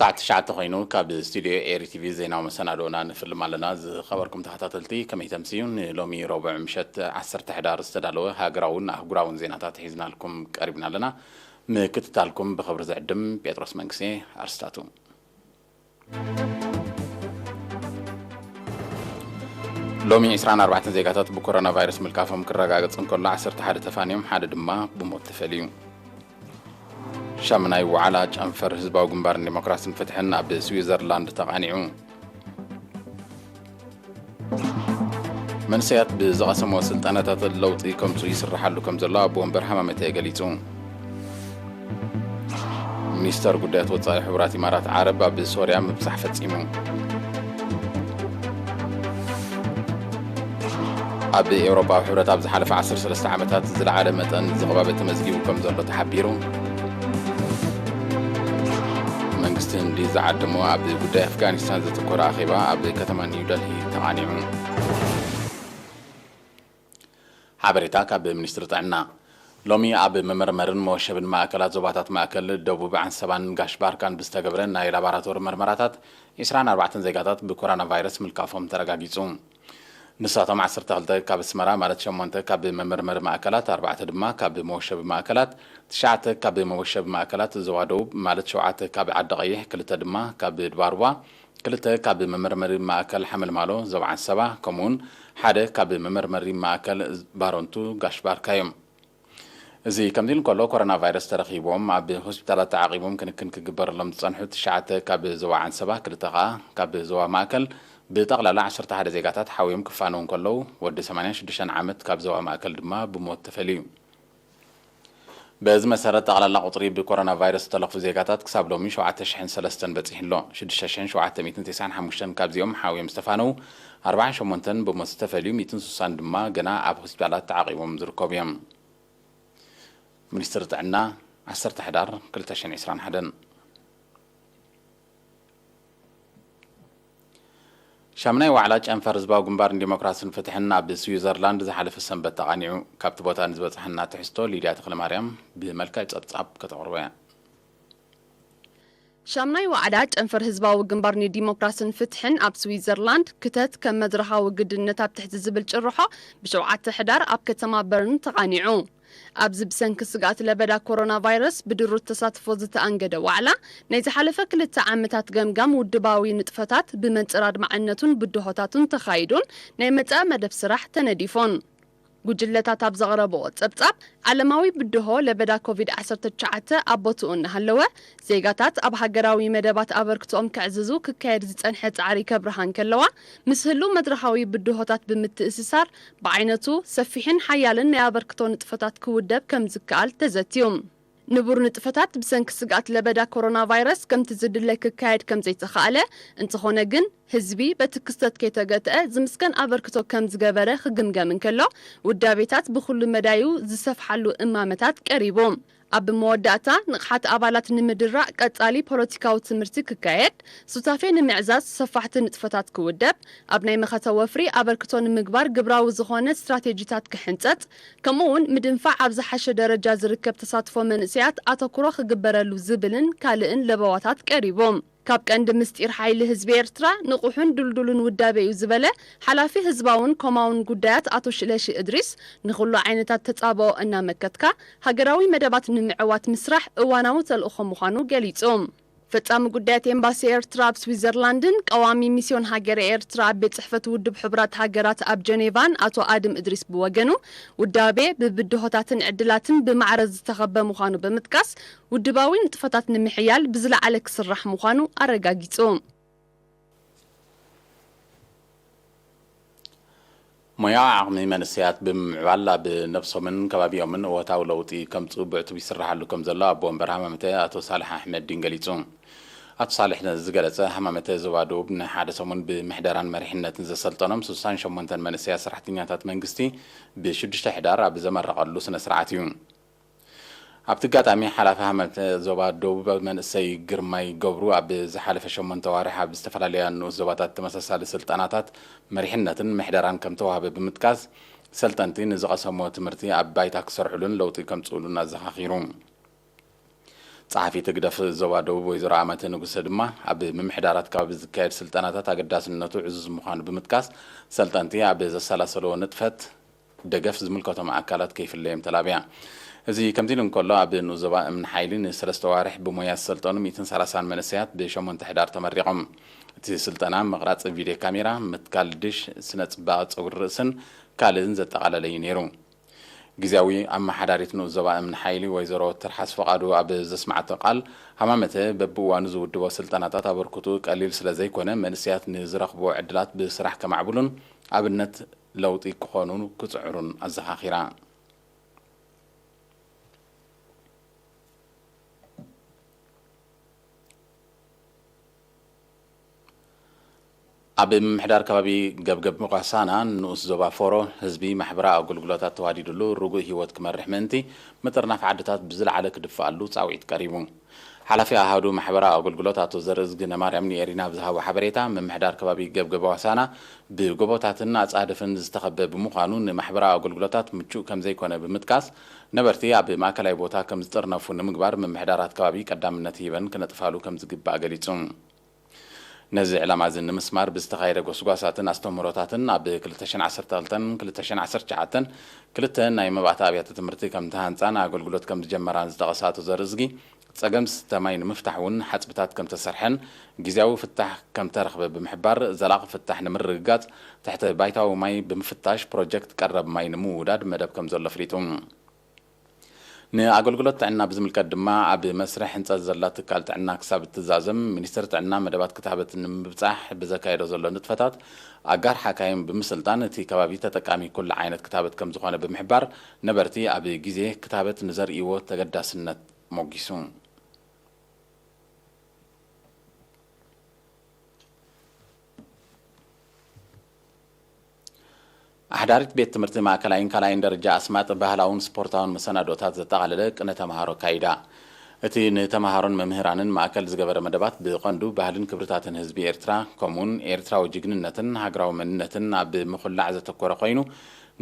ሰዓት ትሽዓተ ኮይኑ ካብ ስቱድዮ ኤሪ ቲቪ ዜናዊ መሰናዶና ንፍልም ኣለና። ዝኸበርኩም ተኸታተልቲ ከመይ ተምስዩ? ንሎሚ ረቡዕ ምሸት ዓሰርተ ሕዳር ዝተዳለወ ሃገራውን ኣህጉራውን ዜናታት ሒዝናልኩም ቀሪብና ኣለና። ምክትታልኩም ብኽብሪ ዝዕድም ጴጥሮስ መንግስቴ። ኣርስታቱ። ሎሚ ዕስራን ኣርባዕተን ዜጋታት ብኮሮና ቫይረስ ምልካፎም ክረጋገጽ እንከሎ፣ ዓሰርተ ሓደ ተፋንዮም፣ ሓደ ድማ ብሞት ተፈልዩ። ሻምናይ ዋዕላ ጨንፈር ህዝባዊ ግንባርን ዴሞክራስን ፍትሕን ኣብ ስዊዘርላንድ ተቓኒዑ። መንእሰያት ብዝቐሰሞ ስልጠናታት ለውጢ ከምጽኡ ይስርሓሉ ከም ዘሎ ኣቦ ወንበር ሃማመተ ገሊጹ። ሚኒስተር ጉዳያት ወጻኢ ሕቡራት ኢማራት ዓረብ ኣብ ሶርያ ምብጻሕ ፈጺሙ። ኣብ ኤውሮጳዊ ሕብረት ኣብ ዝሓለፈ ዓሰርተ ሰለስተ ዓመታት ዝለዓለ መጠን ዝቕባበ ተመዝጊቡ ከም ዘሎ ተሓቢሩ። መንግስቲ ህንዲ ዝዓደሞ ኣብ ጉዳይ ኣፍጋኒስታን ዘተኮረ ኣኼባ ኣብ ከተማ ኒው ደልሂ ተቓኒዑ። ሓበሬታ ካብ ሚኒስትሪ ጥዕና። ሎሚ ኣብ መመርመርን መወሸብን ማእከላት ዞባታት ማእከል፣ ደቡብ ዓንሰባን ጋሽ ባርካን ብዝተገብረ ናይ ላቦራቶሪ መርመራታት፣ ዕስራን ኣርባዕተን ዜጋታት ብኮሮና ቫይረስ ምልካፎም ተረጋጊጹ። ንሳቶም ዓሰርተ ክልተ ካብ ኣስመራ፣ ማለት ሸሞንተ ካብ መመርመሪ ማእከላት፣ ኣርባዕተ ድማ ካብ መወሸቢ ማእከላት፣ ትሽዓተ ካብ መወሸቢ ማእከላት ዞባ ደቡብ፣ ማለት ሸውዓተ ካብ ዓዲ ቀይሕ፣ ክልተ ድማ ካብ ድባርዋ፣ ክልተ ካብ መመርመሪ ማእከል ሓመልማሎ ዞባ ዓንሰባ፣ ከምኡውን ሓደ ካብ መመርመሪ ማእከል ባረንቱ ጋሽ ባርካ እዮም። እዚ ከምዚ ኢሉ እንከሎ፣ ኮሮና ቫይረስ ተረኺቦም ኣብ ሆስፒታላት ተዓቒቦም ክንክን ክግበረሎም ዝጸንሑ ትሽዓተ ካብ ዞባ ዓንሰባ፣ ክልተ ከኣ ካብ ዞባ ማእከል፣ ብጠቕላላ ዓሰርተ ሓደ ዜጋታት ሓውዮም ክፋነዉ እንከለዉ፣ ወዲ ሰማንያን ሽዱሽተን ዓመት ካብ ዞባ ማእከል ድማ ብሞት ተፈልዩ። በዚ መሰረት፣ ጠቕላላ ቁጽሪ ብኮሮና ቫይረስ ዝተለኽፉ ዜጋታት ክሳብ ሎሚ ሸውዓተ ሽሕን ሰለስተን በጺሑ ኣሎ። ሽዱሽተ ሽሕን ሸውዓተ ሚእትን ተስዓን ሓሙሽተን ካብዚኦም ሓውዮም ዝተፋነዉ፣ ኣርባዓን ሸሞንተን ብሞት ዝተፈልዩ፣ ሚእትን ስሳን ድማ ገና ኣብ ሆስፒታላት ተዓቒቦም ዝርከቡ እዮም። ሚኒስትሪ ጥዕና፣ ዓሰርተ ሕዳር ክልተ ሽሕን ዕስራን ሓደን። ሻምናይ ዋዕላ ጨንፈር ህዝባዊ ግንባር ንዲሞክራስን ፍትሕን ኣብ ስዊዘርላንድ ዝሓለፈ ሰንበት ተቓኒዑ። ካብቲ ቦታ ንዝበጽሐና ትሕዝቶ ሊድያ ተኽለማርያም ብመልክዕ ጸብጻብ ከተቕርቦ እያ። ሻምናይ ዋዕላ ጨንፈር ህዝባዊ ግንባር ንዲሞክራስን ፍትሕን ኣብ ስዊዘርላንድ ክተት ከም መድረኻዊ ግድነት ኣብ ትሕቲ ዝብል ጭርሖ ብሸውዓተ ሕዳር ኣብ ከተማ በርን ተቓኒዑ። ኣብዚ ብሰንኪ ስግኣት ለበዳ ኮሮና ቫይረስ ብድሩት ተሳትፎ ዝተኣንገደ ዋዕላ፣ ናይ ዝሓለፈ ክልተ ዓመታት ገምጋም ውድባዊ ንጥፈታት ብመንጽር ኣድማዕነቱን ብድሆታቱን ተኻይዱን ናይ መጻኢ መደብ ስራሕ ተነዲፉን። ጉጅለታት ኣብ ዘቕረብኦ ጸብጻብ፣ ዓለማዊ ብድሆ ለበዳ ኮቪድ ዓሰርተ ትሽዓተ ኣብ ቦትኡ እናሃለወ፣ ዜጋታት ኣብ ሃገራዊ መደባት ኣበርክቶኦም ከዕዝዙ ክካየድ ዝጸንሐ ጻዕሪ ከብርሃ እንከለዋ፣ ምስ ህሉው መድረኻዊ ብድሆታት ብምትእስሳር፣ ብዓይነቱ ሰፊሕን ሓያልን ናይ ኣበርክቶ ንጥፈታት ክውደብ ከም ዝከኣል ተዘትዩ። ንቡር ንጥፈታት ብሰንኪ ስግኣት ለበዳ ኮሮና ቫይረስ ከምቲ ዝድለ ክካየድ ከም ዘይተኻእለ፣ እንተኾነ ግን ህዝቢ በቲ ክስተት ከይተገትአ ዝምስገን ኣበርክቶ ከም ዝገበረ ክግምገም እንከሎ፣ ውዳቤታት ብኹሉ መዳዩ ዝሰፍሓሉ እማመታት ቀሪቡ። ኣብ መወዳእታ፣ ንቕሓት ኣባላት ንምድራዕ ቀጻሊ ፖለቲካዊ ትምህርቲ ክካየድ፣ ሱታፌ ንምዕዛዝ ሰፋሕቲ ንጥፈታት ክውደብ፣ ኣብ ናይ መኸተ ወፍሪ ኣበርክቶ ንምግባር ግብራዊ ዝኾነ ስትራቴጂታት ክሕንጸጽ፣ ከምኡ እውን ምድንፋዕ ኣብ ዝሓሸ ደረጃ ዝርከብ ተሳትፎ መንእሰያት ኣተኩሮ ክግበረሉ ዝብልን ካልእን ለበዋታት ቀሪቡ። ካብ ቀንዲ ምስጢር ሓይሊ ህዝቢ ኤርትራ ንቑሕን ድልዱልን ውዳቤ እዩ ዝበለ ሓላፊ ህዝባውን ኮማውን ጉዳያት ኣቶ ሽለሺ እድሪስ፣ ንኹሉ ዓይነታት ተጻብኦ እናመከትካ ሃገራዊ መደባት ንምዕዋት ምስራሕ እዋናዊ ተልእኾ ምዃኑ ገሊጹ። ፈጻሚ ጉዳያት ኤምባሲ ኤርትራ ኣብ ስዊዘርላንድን ቀዋሚ ሚስዮን ሃገረ ኤርትራ ኣብ ቤት ጽሕፈት ውድብ ሕቡራት ሃገራት ኣብ ጀኔቫን ኣቶ ኣድም እድሪስ ብወገኑ፣ ውዳቤ ብብድሆታትን ዕድላትን ብማዕረ ዝተኸበ ምዃኑ ብምጥቃስ፣ ውድባዊ ንጥፈታት ንምሕያል ብዝለዓለ ክስራሕ ምዃኑ ኣረጋጊጹ። ሞያዊ ዓቕሚ መንእሰያት ብምምዕባል ኣብ ነብሶምን ከባቢኦምን እወታዊ ለውጢ ከምጽኡ ብዕቱብ ይስርሓሉ ከም ዘሎ ኣቦ ወንበር ሃማመተ ኣቶ ሳልሕ ኣሕመዲን ገሊጹ። ኣቶ ሳልሕ ነዚ ዝገለጸ፣ ሃማመተ ዞባ ደቡብ ንሓደ ሰሙን ብምሕደራን መሪሕነትን ዘሰልጠኖም ስሳን ሸሞንተን መንእሰያት ሰራሕተኛታት መንግስቲ ብሽዱሽተ ሕዳር ኣብ ዘመረቐሉ ስነ ስርዓት እዩ። ኣብቲ ኣጋጣሚ፣ ሓላፊ ሃማመተ ዞባ ደቡብ መንእሰይ ግርማይ ገብሩ፣ ኣብ ዝሓለፈ ሸሞንተ ኣዋርሕ ኣብ ዝተፈላለያ ንኡስ ዞባታት ተመሳሳሊ ስልጠናታት መሪሕነትን ምሕደራን ከም ተዋህበ ብምጥቃስ፣ ሰልጠንቲ ንዝቐሰምዎ ትምህርቲ ኣብ ባይታ ክሰርሑሉን ለውጢ ከምጽኡሉን ኣዘኻኺሩ። ጸሓፊት ህግደፍ ዞባ ደቡብ ወይዘሮ ኣመተ ንጉሰ ድማ ኣብ ምምሕዳራት ከባቢ ዝካየድ ስልጠናታት ኣገዳስነቱ ዕዙዝ ምዃኑ ብምጥቃስ፣ ሰልጠንቲ ኣብ ዘሰላሰልዎ ንጥፈት ደገፍ ዝምልከቶም ኣካላት ከይፍለዮም ተላብያ። እዚ ከምዚ ኢሉ እንከሎ፣ ኣብ ንኡስ ዞባ እምኒ ሓይሊ ንሰለስተ ዋርሕ ብሞያ ዝሰልጠኑ ሚእትን ሰላሳን መንእሰያት ብሸሞንተ ሕዳር ተመሪቖም። እቲ ስልጠና ምቕራጽ ቪድዮ ካሜራ፣ ምትካል ድሽ፣ ስነ ጽባቐ ጸጉሪ ርእስን ካልእን ዘጠቓለለ እዩ ነይሩ። ግዝያዊ ኣመሓዳሪት ንኡስ ዞባ እምኒ ሓይሊ ወይዘሮ ትርሓስ ፈቓዱ ኣብ ዘስማዓቶ ቃል፣ ሃማመተ በብእዋኑ ዝውድቦ ስልጠናታት ኣበርክቱ ቀሊል ስለ ዘይኮነ፣ መንእሰያት ንዝረኽብዎ ዕድላት ብስራሕ ከማዕብሉን ኣብነት ለውጢ ክኾኑ ክጽዕሩን ኣዘኻኺራ። ኣብ ምምሕዳር ከባቢ ገብገብ ጓሳና ንኡስ ዞባ ፎሮ ህዝቢ ማሕበራዊ ኣገልግሎታት ተዋዲድሉ ርጉእ ህይወት ክመርሕ ምእንቲ፣ ምጥርናፍ ዓድታት ብዝለዓለ ክድፍኣሉ ጻውዒት ቀሪቡ። ሓላፊ ኣሃዱ ማሕበራዊ ኣገልግሎት ኣቶ ዘርእዝግነ ማርያም ንኤሪና ብዝሃቦ ሓበሬታ፣ ምምሕዳር ከባቢ ገብገብ ጓሳና ብጎቦታትን ኣጻድፍን ዝተኸበ ብምዃኑ፣ ንማሕበራዊ ኣገልግሎታት ምቹእ ከም ዘይኮነ ብምጥቃስ፣ ነበርቲ ኣብ ማእከላይ ቦታ ከም ዝጥርነፉ ንምግባር ምምሕዳራት ከባቢ ቀዳምነት ሂበን ክነጥፋሉ ከም ዝግባእ ገሊጹ። ነዚ ዕላማ እዚ ንምስማር ብዝተኻየደ ጎስጓሳትን ኣስተምህሮታትን፣ ኣብ ክልተ ሽሕን ዓሰርተ ክልተን ክልተ ሽሕን ዓሰርተ ትሽዓተን ክልተ ናይ መባእታ ኣብያተ ትምህርቲ ከም ተሃንጻን ኣገልግሎት ከም ዝጀመራን ዝጠቐሰ ኣቶ ዘርእዝጊ፣ ጸገም ዝስተ ማይ ንምፍታሕ እውን ሓጽብታት ከም ተሰርሐን ግዝያዊ ፍታሕ ከም ተረኽበ ብምሕባር፣ ዘላቒ ፍታሕ ንምርግጋጽ ትሕተ ባይታዊ ማይ ብምፍታሽ ፕሮጀክት ቀረብ ማይ ንምውዳድ መደብ ከም ዘሎ ኣፍሊጡ። ንኣገልግሎት ጥዕና ብዝምልከት ድማ፣ ኣብ መስርሕ ህንጸት ዘላ ትካል ጥዕና ክሳብ እትዛዘም፣ ሚኒስቴር ጥዕና መደባት ክታበት ንምብጻሕ ብዘካየዶ ዘሎ ንጥፈታት፣ ኣጋር ሓካይም ብምስልጣን፣ እቲ ከባቢ ተጠቃሚ ኩሉ ዓይነት ክታበት ከም ዝኾነ ብምሕባር፣ ነበርቲ ኣብ ግዜ ክታበት ንዘርእይዎ ተገዳስነት ሞጊሱ። ኣሕዳሪት ቤት ትምህርቲ ማእከላይን ካልኣይን ደረጃ ኣስማጥ ባህላውን ስፖርታውን መሰናዶታት ዘጠቓለለ ቅነ ተምሃሮ ኣካይዳ። እቲ ንተምሃሮን መምህራንን ማእከል ዝገበረ መደባት፣ ብቐንዱ ባህልን ክብርታትን ህዝቢ ኤርትራ፣ ከምኡውን ኤርትራዊ ጅግንነትን ሃገራዊ መንነትን ኣብ ምኹላዕ ዘተኮረ ኮይኑ፣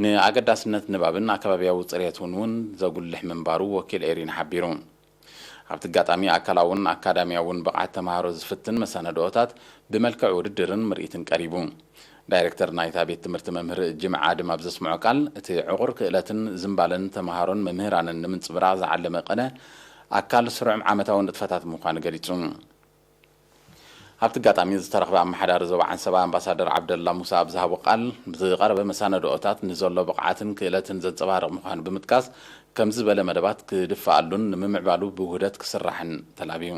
ንኣገዳስነት ንባብን ኣከባቢያዊ ጽሬትን እውን ዘጉልሕ ምንባሩ ወኪል ኤሪና ሓቢሩ። ኣብቲ ኣጋጣሚ፣ ኣካላውን ኣካዳሚያውን ብቕዓት ተምሃሮ ዝፍትን መሰናድኦታት ብመልክዕ ውድድርን ምርኢትን ቀሪቡ። ዳይሬክተር ናይታ ቤት ትምህርቲ መምህር ጅምዓ ኣድም ኣብ ዘስምዖ ቃል፣ እቲ ዕቑር ክእለትን ዝንባለን ተምሃሮን መምህራንን ንምንጽብራቕ ዝዓለመ ቅነ፣ ኣካል ስሩዕ ዓመታዊ ንጥፈታት ምዃኑ ገሊጹ። ኣብቲ ኣጋጣሚ ዝተረኽበ ኣመሓዳሪ ዞባ ዓንሰባ ኣምባሳደር ዓብደላ ሙሳ ኣብ ዝሃቦ ቃል፣ ዝቐረበ መሳነድኦታት ንዘሎ ብቕዓትን ክእለትን ዘንጸባርቕ ምዃኑ ብምጥቃስ፣ ከምዚ ዝበለ መደባት ክድፍኣሉን ንምምዕባሉ ብውህደት ክስራሕን ተላብዩ።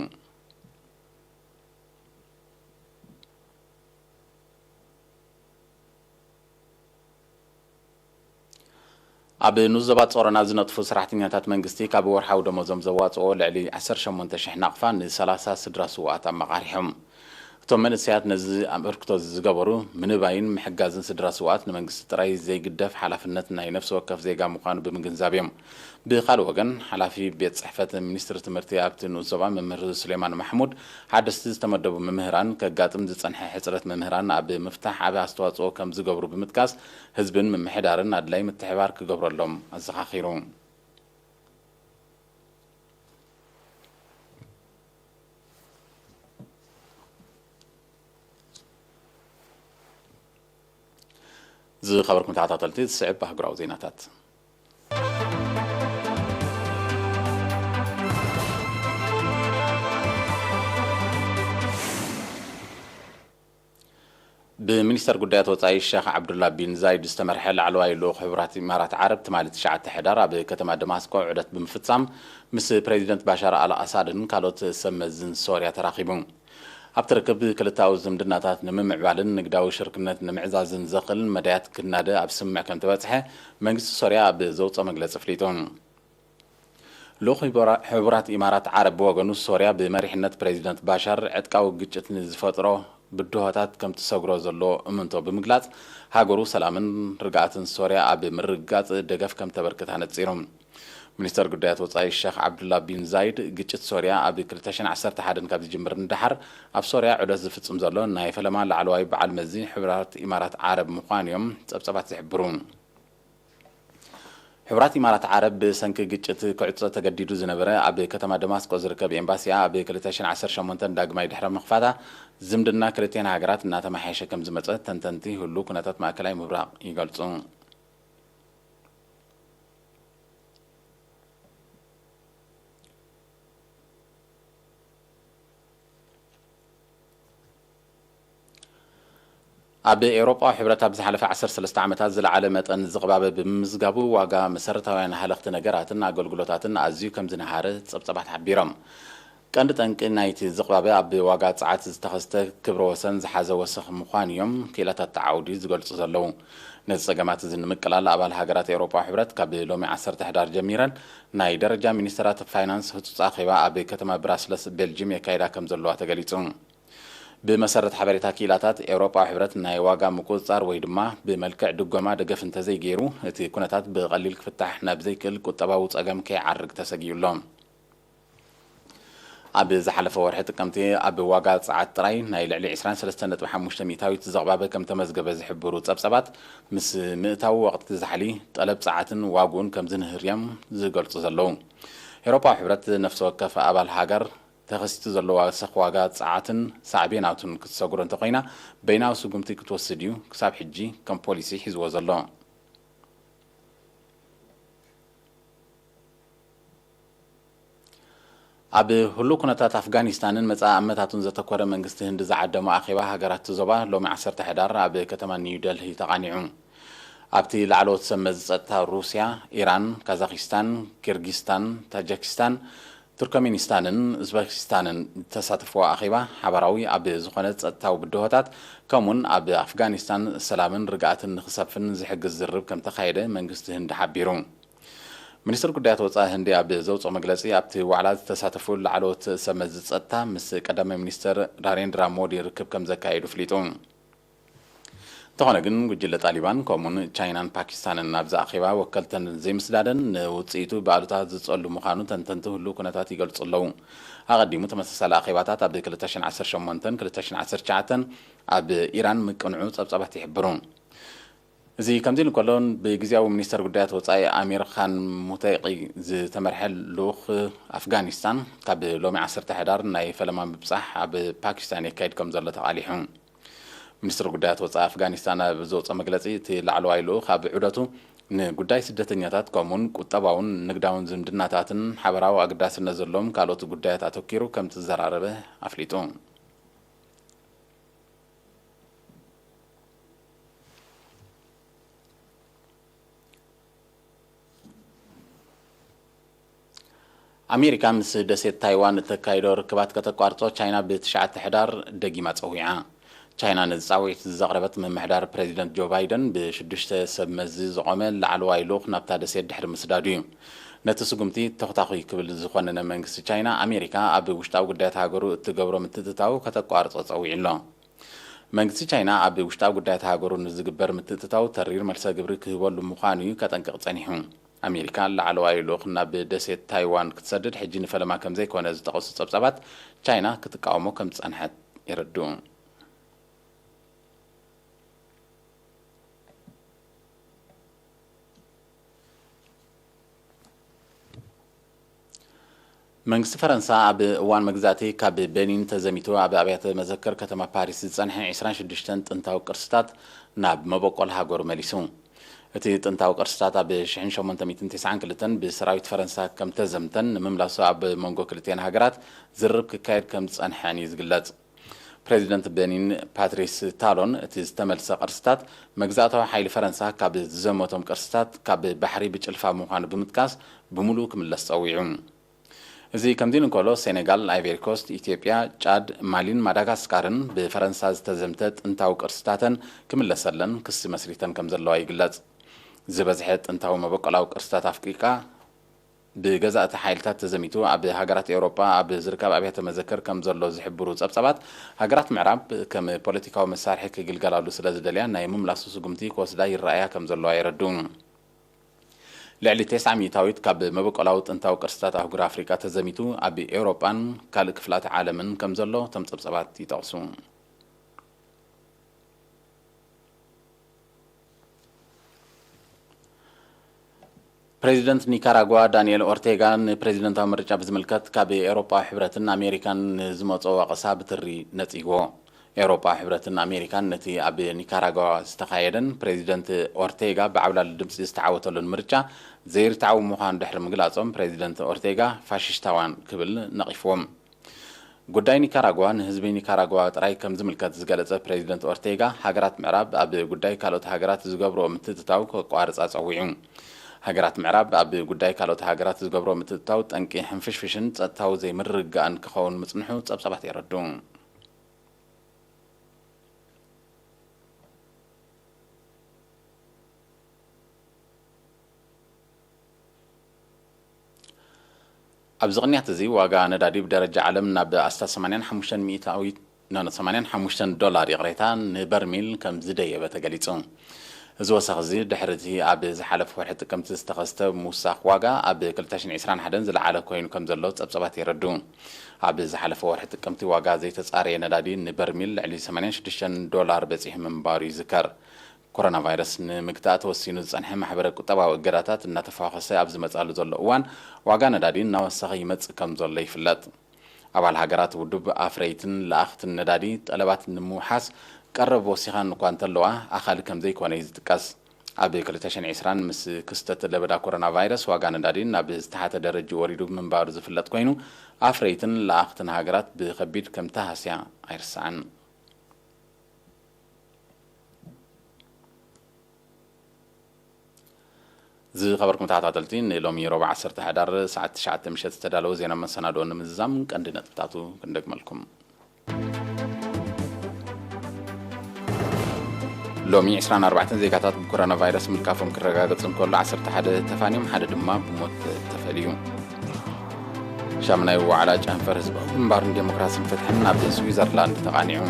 ኣብ ንኡስ ዞባ ጾሮና ዝነጥፉ ሰራሕተኛታት መንግስቲ፣ ካብ ወርሓዊ ደሞዞም ዘዋጽኦ ልዕሊ ዓሰርተ ሸሞንተ ሽሕ ናቕፋ ንሰላሳ ስድራ ስውኣት ኣመቓሪሖም። እቶም መንእሰያት ነዚ ኣበርክቶ ዝገበሩ፣ ምንባይን ምሕጋዝን ስድራ ስውኣት ንመንግስቲ ጥራይ ዘይግደፍ ሓላፍነት ናይ ነፍሲ ወከፍ ዜጋ ምዃኑ ብምግንዛብ እዮም። ብኻልእ ወገን፣ ሓላፊ ቤት ጽሕፈት ሚኒስትሪ ትምህርቲ ኣብቲ ንኡስ ዞባ መምህር ሱሌማን ማሕሙድ፣ ሓደስቲ ዝተመደቡ መምህራን፣ ከጋጥም ዝጸንሐ ሕጽረት መምህራን ኣብ ምፍታሕ ዓቢ ኣስተዋጽኦ ከም ዝገብሩ ብምጥቃስ፣ ህዝብን ምምሕዳርን ኣድላይ ምትሕብባር ክገብረሎም ኣዘኻኺሩ። ዝኸበርኩም ተኸታተልቲ፣ ዝስዕብ ኣህጉራዊ ዜናታት። ብሚኒስተር ጉዳያት ወጻኢ ሸኽ ዓብዱላ ቢን ዛይድ ዝተመርሐ ላዕለዋይ ልኡኽ ሕቡራት ኢማራት ዓረብ ትማሊ ትሽዓተ ሕዳር ኣብ ከተማ ደማስቆ ዑደት ብምፍጻም ምስ ፕሬዚደንት ባሻር ኣል ኣሳድን ካልኦት ሰብ መዝን ሶርያ ተራኺቡ። ኣብቲ ርክብ ክልተኣዊ ዝምድናታት ንምምዕባልን ንግዳዊ ሽርክነት ንምዕዛዝን ዘኽእል መዳያት ክናደ ኣብ ስምምዕ ከም ተበጽሐ መንግስቲ ሶርያ ኣብ ዘውጽኦ መግለጺ ኣፍሊጡ። ልኡኽ ሕቡራ-፣ ሕቡራት ኢማራት ዓረብ ብወገኑ፣ ሶርያ ብመሪሕነት ፕሬዚደንት ባሻር ዕጥቃዊ ግጭት ንዝፈጥሮ ብድሆታት ከም ትሰግሮ ዘሎ እምንቶ ብምግላጽ፣ ሃገሩ ሰላምን ርግኣትን ሶርያ ኣብ ምርግጋጽ ደገፍ ከም ተበርክት ኣነጺሩ። ሚኒስተር ጉዳያት ወጻኢ ሸኽ ዓብዱላ ቢን ዛይድ፣ ግጭት ሶርያ ኣብ ክልተ ሽሕን ዓሰርተ ሓደን ካብ ዝጅምር ንደሓር፣ ኣብ ሶርያ ዑደት ዝፍጽም ዘሎ ናይ ፈለማ ላዕለዋይ በዓል መዚ ሕቡራት ኢማራት ዓረብ ምዃኑ እዮም ጸብጸባት ዝሕብሩ። ሕቡራት ኢማራት ዓረብ ብሰንኪ ግጭት ክዕጾ ተገዲዱ ዝነበረ ኣብ ከተማ ደማስቆ ዝርከብ ኤምባሲኣ ኣብ ክልተ ሽሕን ዓሰርተ ሸሞንተን ዳግማይ ድሕሪ ምኽፋታ፣ ዝምድና ክልቲኣን ሃገራት እናተመሓየሸ ከም ዝመጸ ተንተንቲ ህሉ ኩነታት ማእከላይ ምብራቕ ይገልጹ። ኣብ ኤውሮጳዊ ሕብረት ኣብ ዝሓለፈ ዓሰርተ ሰለስተ ዓመታት ዝለዓለ መጠን ዝቕባበ ብምምዝጋቡ፣ ዋጋ መሰረታውያን ሃለኽቲ ነገራትን ኣገልግሎታትን ኣዝዩ ከም ዝነሃረ ጸብጻባት ሓቢሮም። ቀንዲ ጠንቂ ናይቲ ዝቕባበ ኣብ ዋጋ ጸዓት ዝተኸስተ ክብረ ወሰን ዝሓዘ ወሰኽ ምዃኑ እዮም ክኢላታት ዓውዲ ዝገልጹ ዘለዉ። ነዚ ጸገማት እዚ ንምቅላል ኣባል ሃገራት ኤውሮጳዊ ሕብረት ካብ ሎሚ ዓሰርተ ሕዳር ጀሚረን ናይ ደረጃ ሚኒስተራት ፋይናንስ ህጹጽ ኣኼባ ኣብ ከተማ ብራስለስ ቤልጅም የካይዳ ከም ዘለዋ ተገሊጹ። ብመሰረት ሓበሬታ ክኢላታት፣ ኤውሮጳዊ ሕብረት ናይ ዋጋ ምቁጽጻር ወይ ድማ ብመልክዕ ድጎማ ደገፍ እንተዘይገይሩ፣ እቲ ኩነታት ብቐሊል ክፍታሕ ናብ ዘይክእል ቁጠባዊ ጸገም ከይዓርግ ተሰጊኡ ኣሎ። ኣብ ዝሓለፈ ወርሒ ጥቅምቲ ኣብ ዋጋ ጸዓት ጥራይ ናይ ልዕሊ ዕስራን ሰለስተን ነጥቢ ሓሙሽተ ሚእታዊት ዘቕባበ ከም ተመዝገበ ዝሕብሩ ጸብጸባት፣ ምስ ምእታው ወቕቲ ዛሕሊ ጠለብ ጸዓትን ዋግኡን ከም ዝንህር እዮም ዝገልጹ ዘለዉ። ኤውሮጳዊ ሕብረት ነፍሲ ወከፍ ኣባል ሃገር ተኸሲቱ ዘሎ ወሰኽ ዋጋ ጸዓትን ሳዕቤናቱን ክትሰግሮ እንተኾይና፣ በይናዊ ስጉምቲ ክትወስድ እዩ ክሳብ ሕጂ ከም ፖሊሲ ሒዝዎ ዘሎ። ኣብ ህሉው ኩነታት ኣፍጋኒስታንን መጻኢ ኣመታቱን ዘተኮረ መንግስቲ ህንዲ ዝዓደሞ ኣኼባ ሃገራት ዞባ ሎሚ ዓሰርተ ሕዳር ኣብ ከተማ ኒው ደልሂ ተቓኒዑ። ኣብቲ ላዕለዎት ሰብ መዚ ጸጥታ ሩስያ፣ ኢራን፣ ካዛኪስታን፣ ኪርጊስታን፣ ታጃኪስታን፣ ቱርከሚኒስታንን ኡዝበኪስታንን ዝተሳተፍዎ ኣኼባ፣ ሓባራዊ ኣብ ዝኾነ ጸጥታዊ ብድሆታት፣ ከምኡውን ኣብ ኣፍጋኒስታን ሰላምን ርግኣትን ንኽሰፍን ዝሕግዝ ዝርርብ ከም ተኻየደ መንግስቲ ህንዲ ሓቢሩ። ሚኒስትር ጉዳያት ወጻኢ ህንዲ ኣብ ዘውጽኦ መግለጺ፣ ኣብቲ ዋዕላ ዝተሳተፉ ላዕለዎት ሰብ መዚ ጸጥታ ምስ ቀዳማይ ሚኒስትር ናሬንድራ ሞዲ ርክብ ከም ዘካየዱ ኣፍሊጡ። እንተኾነ ግን፣ ጉጅለ ጣሊባን ከምኡውን ቻይናን ፓኪስታንን ናብዚ ኣኼባ ወከልተን ዘይምስዳደን ንውጽኢቱ ብኣሉታ ዝጸሉ ምዃኑ ተንተንቲ ህሉው ኩነታት ይገልጹ ኣለዉ። ኣቐዲሙ ተመሳሳሊ ኣኼባታት ኣብ ክልተ ሽሕን ዓሰርተ ሸሞንተን ክልተ ሽሕን ዓሰርተ ትሽዓተን ኣብ ኢራን ምቅንዑ ጸብጻባት ይሕብሩ። እዚ ከምዚ ኢሉ እንከሎ፣ ብግዝያዊ ሚኒስተር ጉዳያት ወጻኢ ኣሚር ኻን ሙተቂ ዝተመርሐ ልኡኽ ኣፍጋኒስታን፣ ካብ ሎሚ ዓሰርተ ሕዳር ናይ ፈለማ ምብጻሕ ኣብ ፓኪስታን የካይድ ከም ዘሎ ተቓሊሑ። ሚኒስትሪ ጉዳያት ወጻኢ ኣፍጋኒስታን ኣብ ዘውጽኦ መግለጺ፣ እቲ ላዕለዋይ ልኡኽ ኣብ ዑደቱ ንጉዳይ ስደተኛታት፣ ከምኡውን ቁጠባውን ንግዳውን ዝምድናታትን ሓበራዊ ኣገዳስነት ዘለዎም ካልኦት ጉዳያት ኣተኲሩ ከም ዝተዘራረበ ኣፍሊጡ። ኣሜሪካ ምስ ደሴት ታይዋን እተካይዶ ርክባት ከተቋርጾ ቻይና ብትሽዓተ ሕዳር ደጊማ ጸዊዓ። ቻይና ነዚ ጻውዒት ዘቕረበት፣ ምምሕዳር ፕሬዚደንት ጆ ባይደን ብሽዱሽተ ሰብ መዚ ዝቖመ ላዕለዋይ ልኡኽ ናብታ ደሴት ድሕሪ ምስዳዱ እዩ። ነቲ ስጉምቲ ተኹታኹይ ክብል ዝኾነነ መንግስቲ ቻይና፣ ኣሜሪካ ኣብ ውሽጣዊ ጉዳያት ሃገሩ እትገብሮ ምትእትታው ከተቋርጾ ጸዊዑ ኣሎ። መንግስቲ ቻይና ኣብ ውሽጣዊ ጉዳያት ሃገሩ ንዝግበር ምትእትታው ተሪር መልሰ ግብሪ ክህበሉ ምዃኑ እዩ ከጠንቅቕ ጸኒሑ። ኣሜሪካ ላዕለዋይ ልኡኽ ናብ ደሴት ታይዋን ክትሰድድ ሕጂ ንፈለማ ከም ዘይኮነ ዝጠቐሱ ጸብጻባት፣ ቻይና ክትቃወሞ ከም ዝጸንሐት የረድኡ። መንግስቲ ፈረንሳ ኣብ እዋን መግዛእቲ ካብ ቤኒን ተዘሚቱ ኣብ ኣብያተ መዘክር ከተማ ፓሪስ ዝጸንሐ ዕስራን ሽዱሽተን ጥንታዊ ቅርስታት ናብ መበቆል ሃገሩ መሊሱ። እቲ ጥንታዊ ቅርስታት ኣብ ሽሕን ሸሞንተ ሚእትን ተስዓን ክልተን ብሰራዊት ፈረንሳ ከም ተዘምተን ንምምላሱ ኣብ መንጎ ክልቲኣን ሃገራት ዝርርብ ክካየድ ከም ዝጸንሐን እዩ ዝግለጽ። ፕሬዚደንት ቤኒን ፓትሪስ ታሎን፣ እቲ ዝተመልሰ ቅርስታት መግዛእታዊ ሓይሊ ፈረንሳ ካብ ዝዘመቶም ቅርስታት ካብ ባሕሪ ብጭልፋ ምዃኑ ብምጥቃስ፣ ብምሉኡ ክምለስ ጸዊዑ። እዚ ከምዚ ኢሉ እንከሎ፣ ሴኔጋል፣ ኣይቨሪ ኮስት፣ ኢትዮጵያ፣ ጫድ፣ ማሊን ማዳጋስካርን ብፈረንሳ ዝተዘምተ ጥንታዊ ቅርስታተን ክምለሰለን ክሲ መስሪተን ከም ዘለዋ ይግለጽ። ዝበዝሐ ጥንታዊ መበቆላዊ ቅርስታት ኣፍሪቃ ብገዛእቲ ሓይልታት ተዘሚቱ ኣብ ሃገራት ኤውሮጳ ኣብ ዝርከብ ኣብያተ መዘክር ከም ዘሎ ዝሕብሩ ጸብጻባት፣ ሃገራት ምዕራብ ከም ፖለቲካዊ መሳርሒ ክግልገላሉ ስለ ዝደልያ፣ ናይ ምምላሱ ስጉምቲ ክወስዳ ይረኣያ ከም ዘለዋ የረድኡ። ልዕሊ ተስዓ ሚእታዊት ካብ መበቆላዊ ጥንታዊ ቅርስታት ኣህጉር ኣፍሪቃ ተዘሚቱ ኣብ ኤውሮጳን ካልእ ክፍላት ዓለምን ከም ዘሎ እቶም ጸብጻባት ይጠቕሱ። ፕሬዚደንት ኒካራጓ ዳንኤል ኦርቴጋ ንፕሬዚደንታዊ ምርጫ ብዝምልከት ካብ ኤውሮጳዊ ሕብረትን ኣሜሪካን ንዝመጾ ወቐሳ ብትሪ ነጺግዎ። ኤውሮጳዊ ሕብረትን ኣሜሪካን ነቲ ኣብ ኒካራጓ ዝተኻየደን ፕሬዚደንት ኦርቴጋ ብዓብላሊ ድምጺ ዝተዓወተሉን ምርጫ ዘይርትዓዊ ምዃኑ ድሕሪ ምግላጾም፣ ፕሬዚደንት ኦርቴጋ ፋሽስታውያን ክብል ነቒፍዎም። ጉዳይ ኒካራጓ ንህዝቢ ኒካራጓ ጥራይ ከም ዝምልከት ዝገለጸ ፕሬዚደንት ኦርቴጋ፣ ሃገራት ምዕራብ ኣብ ጉዳይ ካልኦት ሃገራት ዝገብርኦ ምትእትታው ከቋርጻ ጸዊዑ። ሃገራት ምዕራብ ኣብ ጉዳይ ካልኦት ሃገራት ዝገብርኦ ምትእትታው ጠንቂ ሕንፍሽፍሽን ጸጥታዊ ዘይምርግጋእን ክኸውን ምጽንሑ ጸብጻባት የረድኡ። ኣብዚ ቅንያት እዚ ዋጋ ነዳዲ ብደረጃ ዓለም ናብ ኣስታት ሰማንያን ሓሙሽተን ሚእታዊት፣ ኖ፣ ኖ፣ ሰማንያን ሓሙሽተን ዶላር፣ ይቕሬታ፣ ንበርሚል ከም ዝደየበ ተገሊጹ። እዚ ወሰኽ እዚ ድሕሪ እቲ ኣብ ዝሓለፈ ወርሒ ጥቅምቲ ዝተኸስተ ምውሳኽ ዋጋ ኣብ ክልተ ሽሕን ዕስራን ሓደን ዝለዓለ ኮይኑ ከም ዘሎ ጸብጻባት የረድኡ። ኣብ ዝሓለፈ ወርሒ ጥቅምቲ ዋጋ ዘይተጻረየ ነዳዲ ንበርሚል ልዕሊ ሰማንያን ሽዱሽተን ዶላር በጺሑ ምንባሩ ይዝከር። ኮሮና ቫይረስ ንምግታእ ተወሲኑ ዝጸንሐ ማሕበረ ቁጠባዊ እገዳታት እናተፋኾሰ ኣብ ዝመጻሉ ዘሎ እዋን፣ ዋጋ ነዳዲ እናወሰኸ ይመጽእ ከም ዘሎ ይፍለጥ። ኣባል ሃገራት ውድብ ኣፍረይትን ለኣኽትን ነዳዲ ጠለባት ንምውሓስ ቀረብ ወሲኸን እኳ እንተለዋ፣ ኣኻሊ ከም ዘይኮነ እዩ ዝጥቀስ። ኣብ ክልተ ሽሕን ዕስራን ምስ ክስተት ለበዳ ኮሮና ቫይረስ ዋጋ ነዳዲ ናብ ዝተሓተ ደረጃ ወሪዱ ምንባሩ ዝፍለጥ ኮይኑ፣ ኣፍረይትን ለኣኽትን ሃገራት ብኸቢድ ከም ተሃስያ ኣይርሳዕን። ዝኸበርኩም ተኸታተልቲ፣ ንሎሚ ረቡዕ ዓሰርተ ሕዳር ሰዓት ትሽዓተ ምሸት ዝተዳለወ ዜና መሰናድኦ ንምዝዛም ቀንዲ ነጥብታቱ ክንደግመልኩም። ሎሚ ዕስራን ኣርባዕተን ዜጋታት ብኮሮና ቫይረስ ምልካፎም ክረጋገጽ እንከሎ፣ ዓሰርተ ሓደ ተፋንዮም፣ ሓደ ድማ ብሞት ተፈልዩ። ሻምናይ ዋዕላ ጨንፈር ህዝባዊ ግንባርን ዴሞክራስን ፍትሕን ኣብ ስዊዘርላንድ ተቓኒዑ።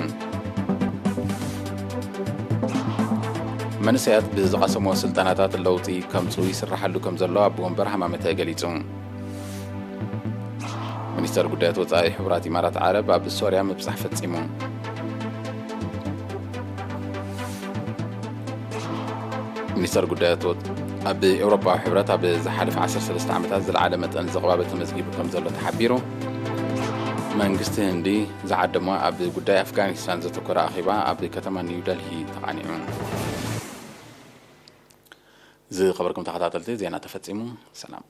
መንእሰያት ብዝቐሰምዎ ስልጠናታት ለውጢ ከምጽኡ ይስራሓሉ ከም ዘሎ ኣቦ ወንበር ሃማመተ ገሊጹ። ሚኒስተር ጉዳያት ወጻኢ ሕቡራት ኢማራት ዓረብ ኣብ ሶርያ ምብጻሕ ፈጺሙ። ሚኒስተር ጉዳያት ወ-፣ ኣብ ኤውሮጳዊ ሕብረት ኣብ ዝሓለፈ ዓሰርተ ሰለስተ ዓመታት ዝለዓለ መጠን ዘቕባበ ተመዝጊቡ ከም ዘሎ ተሓቢሩ። መንግስቲ ህንዲ ዝዓደሞ ኣብ ጉዳይ ኣፍጋኒስታን ዘተኮረ ኣኼባ ኣብ ከተማ ኒው ደልሂ ተቓኒዑ። ዝኸበርኩም ተኸታተልቲ፣ ዜና ተፈጺሙ። ሰላም።